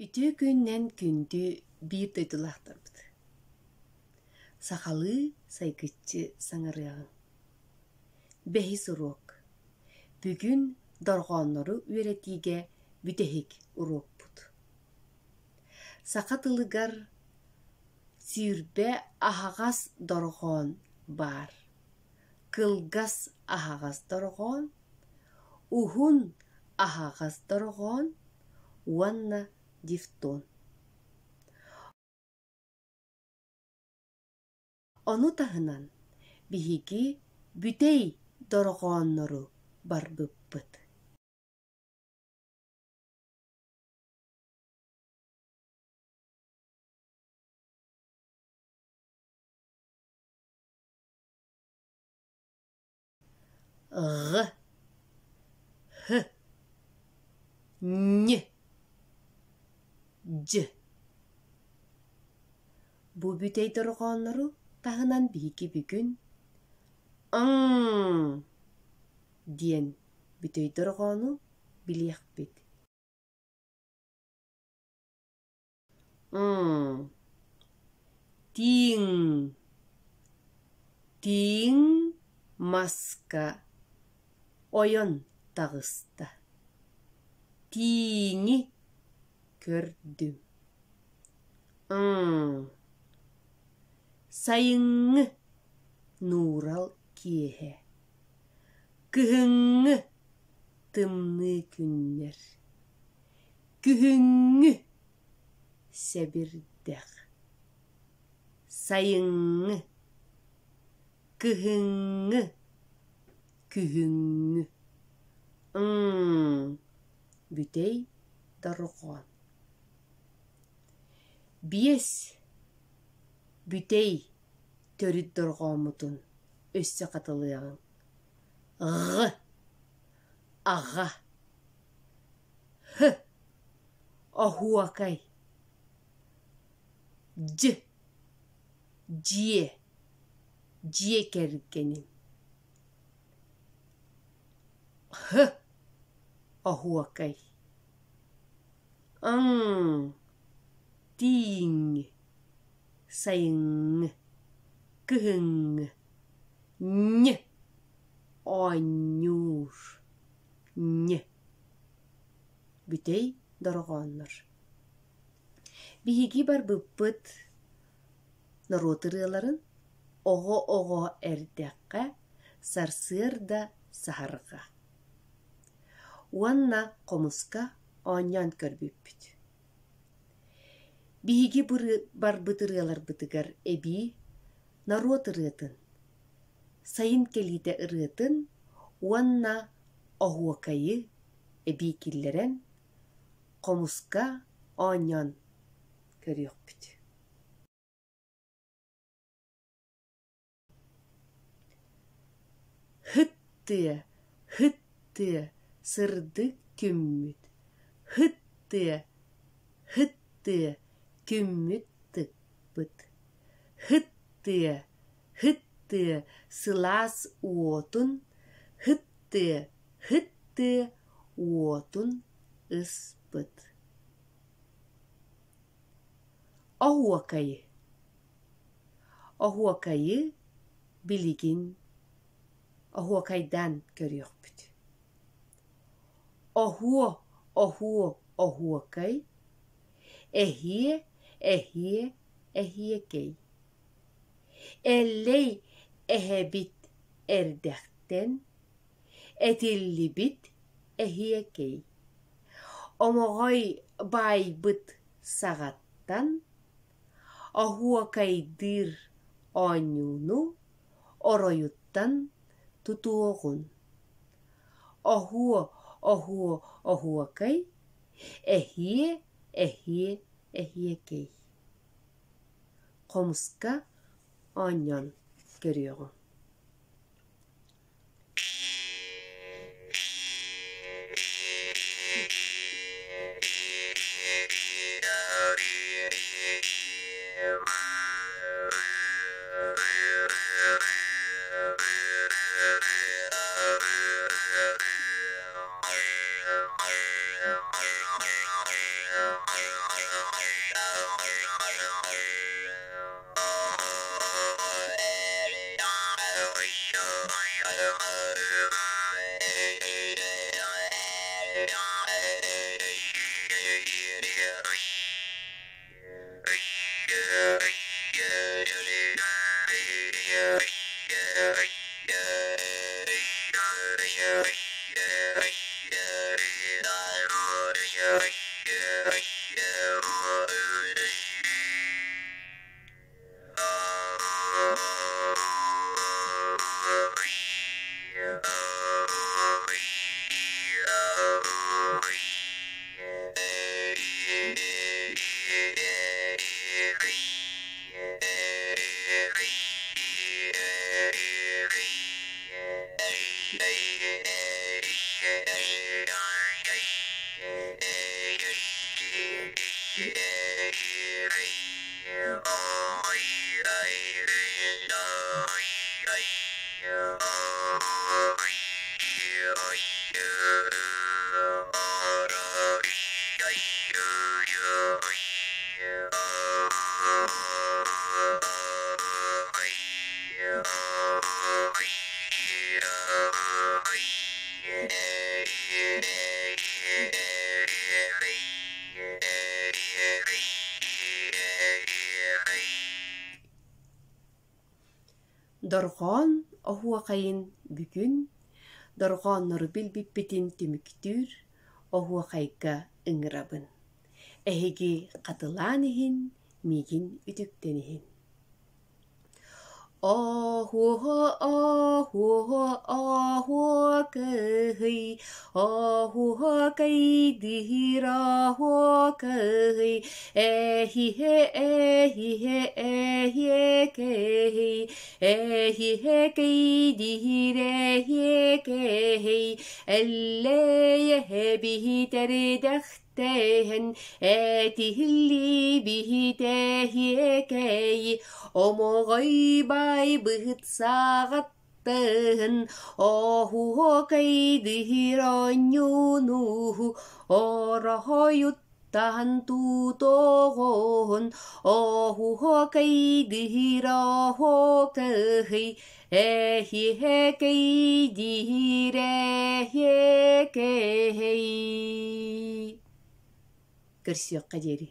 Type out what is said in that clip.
Үтүө күнүнэн күндү биир дойдулаахтарбыт! Сахалыы сайгыччы саҥарыаҕыҥ. Бэһис уруок. Бүгүн дорҕооннору үөрэтиигэ бүтэһик уруокпут. Саха тылыгар 20 аһаҕас дорҕоон баар. Кылгас аһаҕас дорҕоон, уһун аһаҕас дорҕоон уонна дифтон. Ону таһынан биһиги бүтэй дорҕооннору барбыппыт. Ҕ, Һ, Ñ, Дь. Бу бүтэй дорҕооннору таһынан биһиги бүгүн «ҥ» диэн бүтэй дорҕоону билиэхпит. Тииҥ Тииҥ маска ойон таҕыста, тииҥи көрдүм. Сайыҥҥы нуурал киэһэ, кыһыҥҥы тымныы күннэр Күһүҥҥү сэбирдэх, сайыҥҥы, кыһыҥҥы, күһүҥҥү, бүтэй дорҕоон. Биэс бүтэй төрүт дорҕооммутун өссө хатылыаҕыҥ. Ҕ аҕа Һ оһуокай Дь дьиэ дьиэ кэргэним Һ оһуокай Ҥ тииҥ сайыҥҥы кыһыҥҥы Ñ оонньуур Ñ Бүтэй дорҕооннор. Биһиги барбыппыт норуот ырыаларын оҕо-оҕо эрдэххэ сарсыарда саһарҕа уонна хомуска оонньоон көрбүппүт. Биһиги барбыт ырыаларбытыгар эбии норуот ырыатын, сайын кэлиитэ ырыатын уонна оһуокайы эбии киллэрэн, хомуска оонньоон көрүөхпүт. Һыт тыа, һыт тыа, сырдык күммүт, һыт тыа, һыт тыа, күммүт тыкпыт, һыт тыа, һыт тыа, сылаас уотун, һыт тыа, һыт тыа уотун ыспыт. Оһуокайы Оһуокайы билигин оһуокайдаан көрүөхпүт. Оһуо, оһуо, оһуокай, эһиэ, эһиэ, эһиэкэй. Эллэй эһэбит эрдэхтэн этиллибит эһиэкэй. Омоҕой баайбыт саҕаттан оһуокайдыыр оонньууну оройуттан тутуоҕун. Оһуо, оһуо, оһуокай, эһиэ, эһиэ, эһиэкэй. Хомуска оонньоон көрүөҕүҥ. Дорҕоон оһуохайын бүгүн дорҕооннору билбиппитин түмүктүүр оһуохайга ыҥырабын. Эһиги хатылаан иһин, миигин үтүктэн иһин. Оһуо, оһуо, оһуокай, оһуокайдыыр оһуокай, эһиһэ, эһиһэ, эһиэкэй, эһиэкэйдиир эһиэкэй, эллэйэһэ биһитэрдэх Тэһэн этиһиллии биһитэһиэкэй, омоҕой баай быһыт саҕаттан, оһуокайдыыр оонньуунуу, ороһойуттан тутуоҕун, оһуокайдыыр оһуокай, Эһиэкэй диир эһиэкэй. Көрсүөххэ диэри.